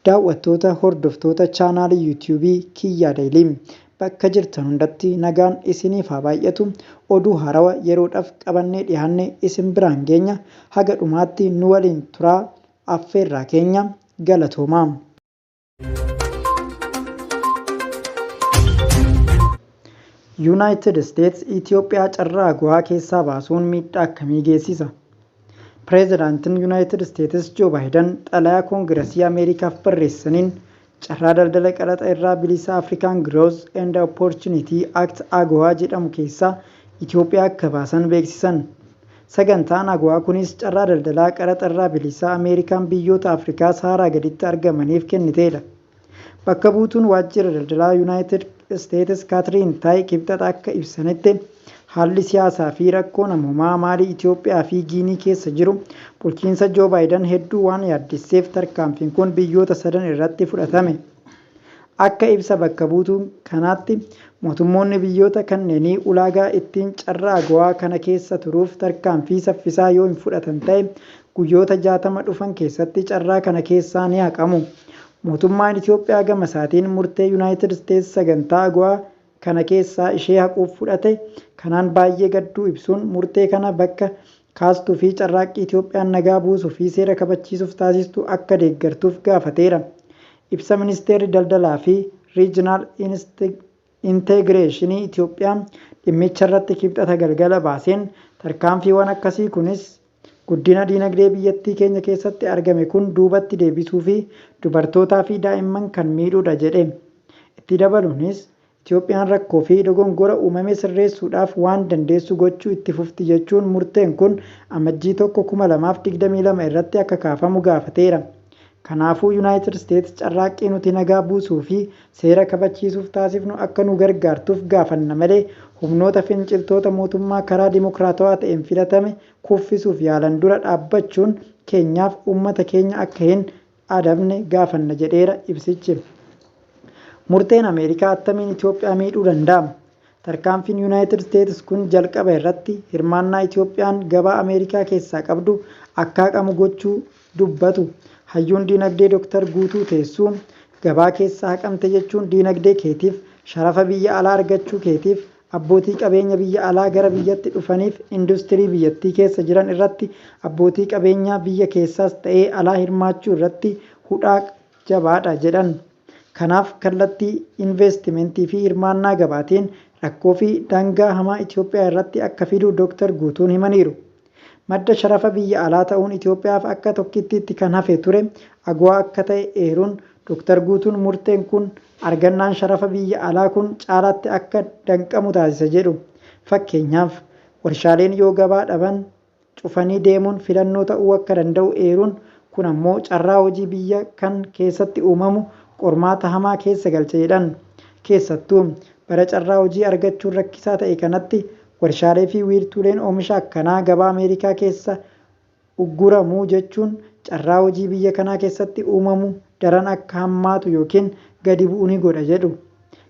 Daawwattoota hordoftoota chaanaalii yuutiyuubii Kiyyaa Daily bakka jirtan hundatti nagaan isiniif haa baay'atu. Oduu haarawa yeroodhaf qabannee dhiyaanne isin biraan geenya. Haga dhumaatti nu waliin turaa affeerraa keenya. Galatoomaa. Yuunaayitid Isteets Itiyoophiyaa carraa AGOA keessaa baasuun miidhaa akkamii geessisa? Pireezidaantin Yunaayitid Isteetis Joo Baayidan xalayaa Koongirasii Ameerikaaf barreessaniin carraa daldala qaraxa irraa bilisaa African Growth and Opportunity Act AGOA jedhamu keessaa Itiyoophiyaa akka baasan beeksisan. Sagantaan AGOA kunis carraa daldalaa qaraxa irraa bilisaa Ameerikaan biyyoota Afrikaa Sahaaraa gaditti argamaniif kenniteedha. Bakka buutuun waajjira daldalaa Yunaayitid Isteetis Kaatiriin Taay Kibxata akka ibsanitti, haalli siyaasaa fi rakkoo namoomaa Maalii, Itoophiyaa fi Giinii keessa jiru bulchiinsa Joo Baayidan hedduu waan yaaddesseef tarkaanfiin kun biyyoota sadan irratti fudhatame. Akka ibsa bakka buutuu kanaatti, mootummoonni biyyoota kanneenii ulaagaa ittiin carraa AGOA kana keessa turuuf tarkaanfii saffisaa yoo hin fudhatan ta'e guyyoota 60 dhufan keessatti carraa kana keessaa ni haqamu. Mootummaan Itiyoophiyaa gama isaatiin murtee Yunaayitid Isteets sagantaa AGOA kana keessaa ishee haquuf fudhate kanaan baay'ee gadduu ibsuun murtee kana bakka kaastuu fi carraaqqii Itiyoophiyaan nagaa buusuu fi seera kabachiisuuf taasistu akka deeggartuuf gaafateera. Ibsa Ministeerri Daldalaa fi Riijinaal Inteegireeshinii Itiyoophiyaa dhimmicharratti Kibxata galgala baaseen, tarkaanfiiwan akkasii kunis guddina diinagdee biyyattii keenya keessatti argame kun duubatti deebisuu fi dubartootaa fi daa'imman kan miidhudha jedhe. Itti dabaluunis, Itiyoophiyaan rakkoo fi dogongora uumame sirreessuudhaaf waan dandeessu gochuu itti fufti jechuun murteen kun Amajjii 1, 2022 irratti akka kaafamu gaafateera. Kanaafuu Yunaayitid Isteets carraaqqii nuti nagaa buusuu fi seera kabachiisuuf taasifnu akka nu gargaartuuf gaafanna malee humnoota finciltoota mootummaa karaa dimokraatawaa ta'een filatame kuffisuuf yaalan dura dhaabbachuun keenyaaf uummata keenya akka hin adabne gaafanna jedheera ibsichi. Murteen Ameerikaa attamiin Itoophiyaa miidhuu danda'a? Tarkaanfiin Yunaayitid Isteetis kun jalqaba irratti hirmaannaa Itoophiyaan gabaa Ameerikaa keessaa qabdu akka haqamu gochuu dubbatu. Hayyuun diinagdee Dr. Guutuu Teessuu, gabaa keessaa haqamte jechuun diinagdee keetiif, sharafa biyya alaa argachuu keetiif, abbootii qabeenya biyya alaa gara biyyatti dhufaniif, industirii biyyattii keessa jiran irratti abbootii qabeenyaa biyya keessaas ta'ee alaa hirmaachuu irratti hudhaa jabaadha jedhan. Kanaaf kallattii inveestimentii fi hirmaannaa gabaatiin rakkoo fi dangaa hamaa Itoophiyaa irratti akka fidu Dr. Guutuun himaniiru. Madda sharafa biyya alaa ta'uun Itoophiyaaf akka tokkittiitti kan hafe ture AGOA akka ta'e eeruun Dr. Guutuun murteen kun argannaan sharafa biyya alaa kun caalaatti akka danqamu taasisa jedhu. Fakkeenyaaf, warshaaleen yoo gabaa dhaban cufanii deemuun filannoo ta'uu akka danda'u eeruun kun ammoo carraa hojii biyya kan keessatti uumamu qormaata hamaa keessa galcha jedhan. Keessattuu, bara carraa hojii argachuun rakkisaa ta'e kanatti warshaalee fi wiirtuuleen oomisha akkanaa gabaa Ameerikaa keessa ugguramu jechuun carraa hojii biyya kanaa keessatti uumamu daran akka hammaatu ykn gadi bu'u ni godha jedhu.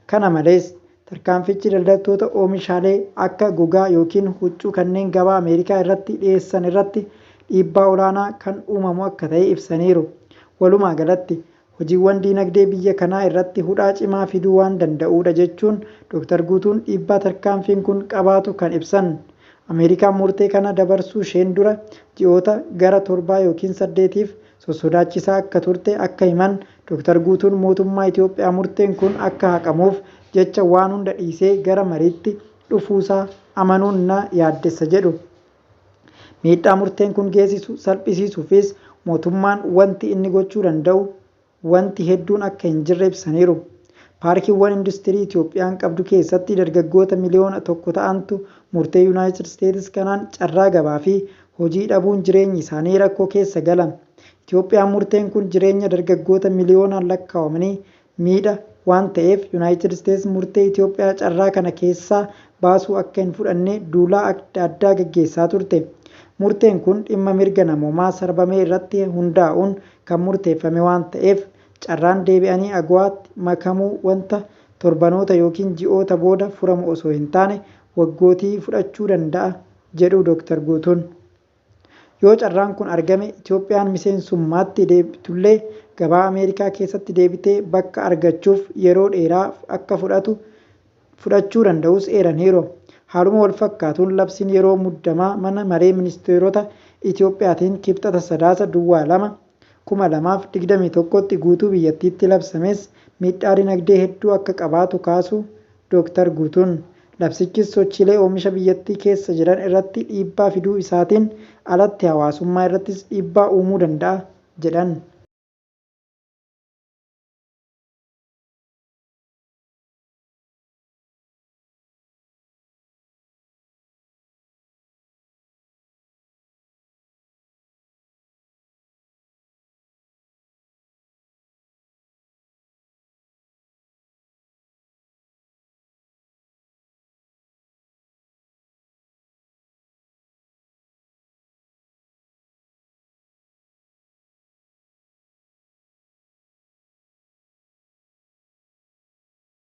Kana malees, tarkaanfichi daldaltoota oomishaalee akka gogaa ykn huccuu kanneen gabaa Ameerikaa irratti dhiyeessan irratti dhiibbaa olaanaa kan uumamu akka ta'e ibsaniiru. Walumaagalatti, hojiiwwan diinagdee biyya kanaa irratti hudhaa cimaa fiduu waan danda'uudha jechuun Dr. Guutuun dhiibbaa tarkaanfiin kun qabaatu kan ibsan. Ameerikaan murtee kana dabarsuusheen dura ji'oota gara torbaa ykn saddeetiif sossodaachisaa akka turte akka himan Dr. Guutuun mootummaa Itoophiyaa murteen kun akka haqamuuf jecha waan hunda dhiisee gara mariitti dhufuusaa amanuun na yaaddessa jedhu. Miidhaa murteen kun geessisu salphisiisuufis mootummaan wanti inni gochuu danda'u wanti hedduun akka hin jirre ibsaniiru. Paarkiiwwan industirii Itoophiyaan qabdu keessatti dargaggoota miliyoona tokko ta'antu murtee Yunaayitid Isteetis kanaan carraa gabaa fi hojii dhabuun jireenyi isaanii rakkoo keessa gala. Itoophiyaan murteen kun jireenya dargaggoota miliyoonaan lakkaawamanii miidha waan ta'eef Yunaayitid Isteets murtee Itoophiyaa carraa kana keessaa baasuu akka hin fudhanne duulaa adda addaa gaggeessaa turte. Murteen kun dhimma mirga namoomaa sarbamee irratti hundaa'uun kan murteeffame waan ta'eef carraan deebi'anii AGOAtti makamuu wanta torbanoota ykn ji'oota booda furamu osoo hin taane waggootii fudhachuu danda'a jedhu Dr. Guutuun. Yoo carraan kun argame Itoophiyaan miseensummaatti deebitullee gabaa Ameerikaa keessatti deebitee bakka argachuuf yeroo dheeraa akka fudhatu fudhachuu danda'us eeraniiru. Haaluma walfakkaatuun labsiin yeroo muddamaa mana maree ministeerota Itiyoophiyaatiin Kibxata Sadaasa duwwaa 2, 2021tti guutuu biyyattiitti labsames miidhaa dinagdee hedduu akka qabaatu kaasu Dooktar Guutuun. Labsichis sochiilee oomisha biyyattii keessa jiran irratti dhiibbaa fiduu isaatiin alatti hawaasummaa irrattis dhiibbaa uumuu danda'a jedhan.